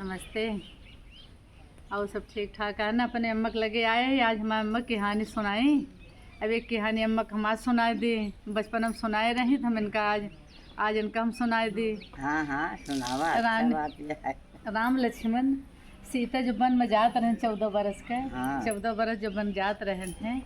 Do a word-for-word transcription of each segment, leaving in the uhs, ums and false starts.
नमस्ते। और सब ठीक ठाक है ना? अपने अम्मा के लगे आए हैं, आज हमारे अम्मा कहानी सुनाई। अब एक कहानी अम्मा के हम आज सुनाए दी, बचपन में सुनाए रही तो हम इनका आज, आज इनका हम सुनाए दी। हाँ, हाँ, सुनावा, अच्छा रानी बात यह है। राम लक्ष्मण सीता जब वन में जात रहन चौदह बरस के, हाँ। चौदह बरस जब वन जात रहन हैं,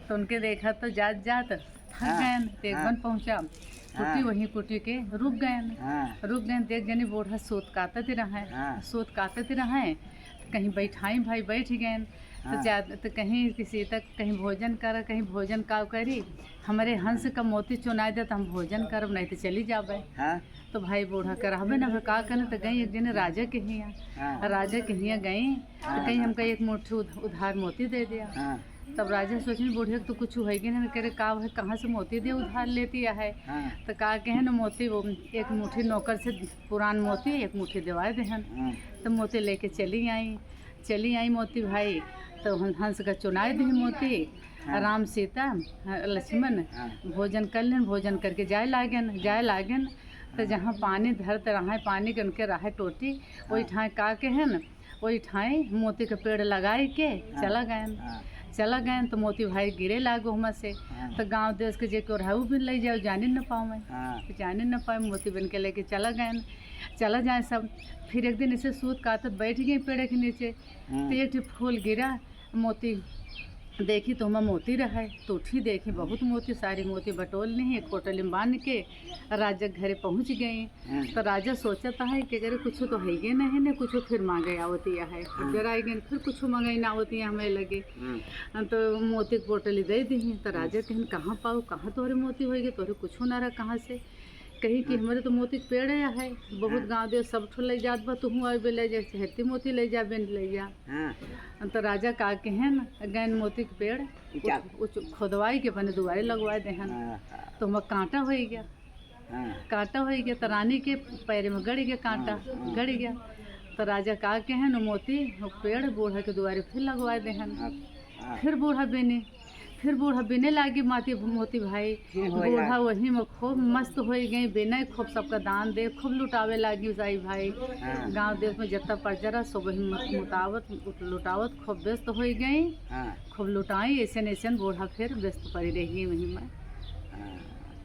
तो उनके देखा तो जात जात थक हाँ, गयन, तो एक हाँ। वन पहुँचा, कुटी हाँ। वहीं कुटी के रुक गयन। हाँ। रुक गयन, तो एक जनी बूढ़ा सूत कातत रहे, हाँ। सूत कातत रहे, तो कहीं बैठाई भाई बैठ गयन, तो हाँ। जा, तो कहीं कि सीता कहीं भोजन कर, कहीं भोजन का करी, हमरे हंस का मोती चुनाई दे तो हम भोजन करब, नहीं तो चली जाबे। हाँ। तो भाई बूढ़ा के रहबे ना, का करे, तो गई एक जने राजा के हियाँ। हाँ। राजा के हियाँ गई, तो हाँ, कहीं हाँ। हमका एक मुट्ठी उध-, उधार मोती दे दिया। हाँ। तब राजा सोचने, बूढ़े के तो कुछ होइगे ना, करे का है, कहाँ से मोती दे उधार लेती है। हाँ। तो का कहे न, मोती वो एक मुट्ठी नौकर से पुरान मोती एक मुट्ठी देवाए देहन। हाँ। तो मोती लेके चली आई, चली आई मोती भाई, तो हं-, हंस का चुनाए दी मोती। हाँ। राम सीता, हाँ, लक्ष्मण हाँ। भोजन कर लेन, भोजन करके जाए लागेन, जाए लागेन, तो हाँ। जहाँ पानी धरत रहे, पानी के उनके रहे टोटी, वही हाँ। ठाए का कहेन, वही ठाए मोती के पेड़ लगाए के हाँ। चला गयन। हाँ। चला गयन तो मोती भाई गिरे लागो हुमा से। हाँ। तो गाँव देश के जे केहू रहे, उ भी ले जाओ, जाने न पावे। हाँ। तो जाने न पावे, मोती बन के लेके चला गयन। चला जाए सब। फिर एक दिन ऐसे सूत कातत बैठ गई पेड़ के नीचे, हाँ। तो एक ठे फूल गिरा, मोती देखी तो हुमा मोती रहे, तो उठी देखी बहुत मोती, सारी मोती बटोर ली, एक पोटली में बांध के राजा के घरे पहुँच गई। हाँ। तो राजा सोचत है कि अरे कुछ तो है ही नहीं, ने कुछ फिर मांगे आवती है। हाँ। जरा आई गई, फिर कुछ मंगाई ना आवती है हमें लगे। हाँ। तो मोती के पोटली दे दी, तो राजा हाँ। कहन, "कहाँ पाऊ, कहाँ तोहरे मोती होइगे, तोहरे कुछ ना रहा, कहाँ से?" कही कि हाँ। "हमरे तो मोती के पेड़ है, बहुत हाँ। गाँव दे सब ठो ले जात बा, तुहूँ आइबे ले जा, हेती मोती ले जा, बेन ले जा।" हाँ। तो राजा का कहन, गैन मोती के पेड़ उच-, उच-, खोदवाई के अपने दुआरे लगवाए देहन। हाँ, हाँ। तो हुमा कांटा होई गया। हाँ। कांटा होई गया, तो रानी के पैर में गड़ गया कांटा, हाँ, हाँ। गड़ गया। तो राजा का कहन, मोती, वो पेड़ बूढ़ा के दुआरे फिर लगवाए देहन। हाँ, हाँ। फिर बूढ़ा बेनी, फिर बूढ़ा बेने लागी माती मोती भाई। फिर होए बूढ़ा लागी। वही में खूब मस्त होई गई, बेने खूब सबका दान दे, खूब लुटावे लागी साई भाई। हाँ। गाँव देश में जितना प्रजा रहा, सब वही मत-, मुतावत, लुटावत खूब व्यस्त होई गई। हाँ। खूब लुटाई, ऐसे न ऐसे बूढ़ा फिर व्यस्त पड़ी रही वही में। हाँ।